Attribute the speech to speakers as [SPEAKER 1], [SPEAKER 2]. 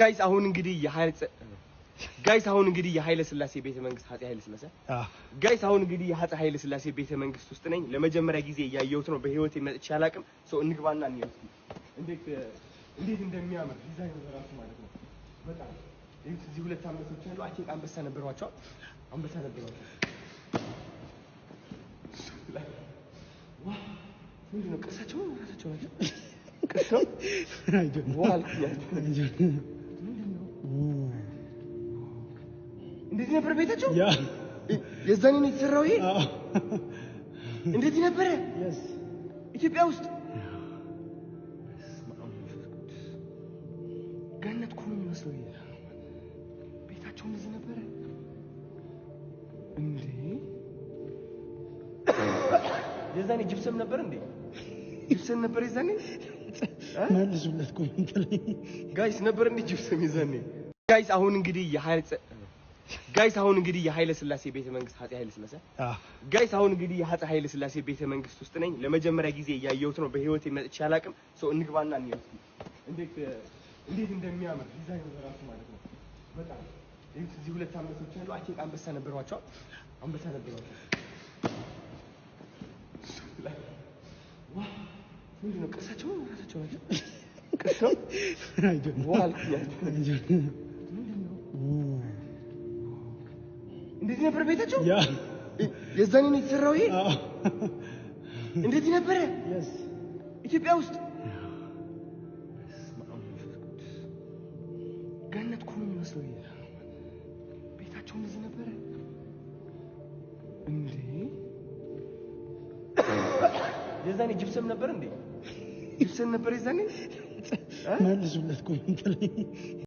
[SPEAKER 1] Guys አሁን እንግዲህ የኃይለ guys አሁን እንግዲህ የኃይለ ስላሴ ቤተ መንግስት አፄ ኃይለ ስላሴ guys አሁን እንግዲህ የአፄ ኃይለ ስላሴ ቤተ መንግስት ውስጥ ነኝ። ለመጀመሪያ ጊዜ እያየሁት ነው። በህይወቴ መጥቼ አላውቅም። So እንግባና እንየው እስኪ እንዴት እንዴት እንደሚያምር ዲዛይኑ በራሱ ማለት ነው። በጣም ይሁት እዚህ ሁለት አንበሶች አሉ። I think አንበሳ ነበሯቸው፣ አንበሳ ነበሯቸው። ዋ ምንድን ነው ቅርሳቸው ነው? ራሳቸው ናቸው። ቅርስ ነው። ዋ አልኩኝ። እንደዚህ ነበር ቤታቸው። የዛኔ ነው የተሰራው። ይሄ እንደዚህ ነበረ ኢትዮጵያ ውስጥ። ገነት እኮ ነው የሚመስለው። ይሄ ቤታቸው እንደዚህ ነበረ እንዴ? የዛኔ ጅብሰም ነበር እንዴ? ጅብሰም ነበር የዛኔ?
[SPEAKER 2] መልሱለት comment ላይ።
[SPEAKER 1] Guys ነበር እንዴ ጅብሰም የዛኔ? Guys አሁን እንግዲህ የኃይለ guys አሁን እንግዲህ የኃይለ ስላሴ ቤተ መንግስት አፄ ኃይለ ስላሴ guys አሁን እንግዲህ የአፄ ኃይለ ስላሴ ቤተ መንግስት ውስጥ ነኝ። ለመጀመሪያ ጊዜ እያየሁት ነው። በህይወቴ መጥቼ አላውቅም። So እንግባና እንየው እስኪ እንዴት እንዴት እንደሚያምር ዲዛይኑ በራሱ ማለት ነው። በጣም ይሁት እዚህ ሁለት አንበሶች አሉ። I think አንበሳ ነበሯቸው፣ አንበሳ ነበሯቸው። ዋ ምንድን ነው ቅርሳቸው ነው? ራሳቸው ናቸው። ቅርስ ነው። ዋ አልኩኝ። እንደዚህ ነበር ቤታቸው። የዛኔ ነው የተሰራው። ይሄ እንደዚህ ነበረ ኢትዮጵያ ውስጥ። ገነት እኮ ነው የሚመስለው። ይሄ ቤታቸው እንደዚህ ነበረ እንዴ? የዛኔ ጅብሰም ነበር እንዴ? ጅብሰም ነበር የዛኔ?
[SPEAKER 2] መልሱለት comment ላይ።